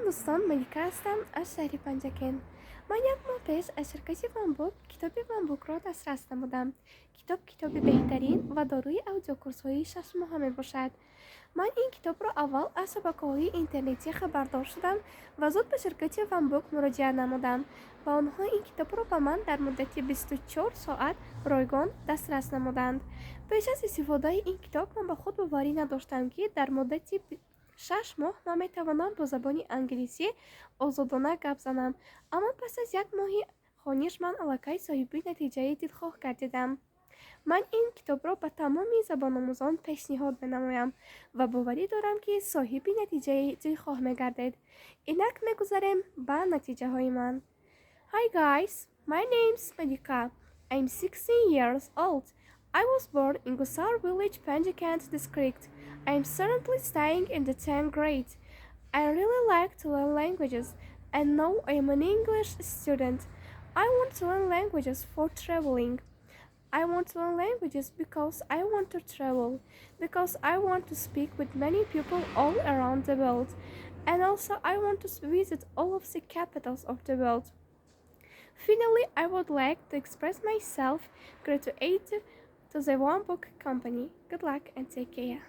Дӯстон, Малика ҳастам аз шаҳри Панҷакент. Ман як моҳ пеш аз ширкати OneBook китоби OneBook-ро дастрас намудам. Китоб китоби беҳтарин ва дорои аудиокурсҳои шашмоҳа мебошад. Ман ин китобро аввал аз шабакаҳои интернетӣ хабардор шудам ва зуд ба ширкати OneBook муроҷиат намудам ва онҳо ин китобро ба ман дар муддати 24 соат ройгон дастрас намуданд. Пеш аз истифодаи ин китоб ман ба худ боварӣ надоштам, ки дар муддати 6 моҳ ман метавонам бо забони англисӣ озодона гап занам, аммо пас аз як моҳи хониш ман аллакай соҳиби натиҷаи дилхоҳ гардидам. Ман ин китобро ба тамоми забономӯзон пешниҳод менамоям ва боварӣ дорам, ки соҳиби натиҷаи дилхоҳ мегардед. Инак, мегузарем ба натиҷаҳои ман. Hi guys, my name's Malika. I'm 16 years old. I was born in Gusar village, Panjakent district. I am currently studying in the 10th grade. I really like to learn languages, and now I am an English student. I want to learn languages for traveling. I want to learn languages because I want to travel, because I want to speak with many people all around the world, and also I want to visit all of the capitals of the world. Finally, I would like to express myself gratitude to the One Book Company. Good luck and take care.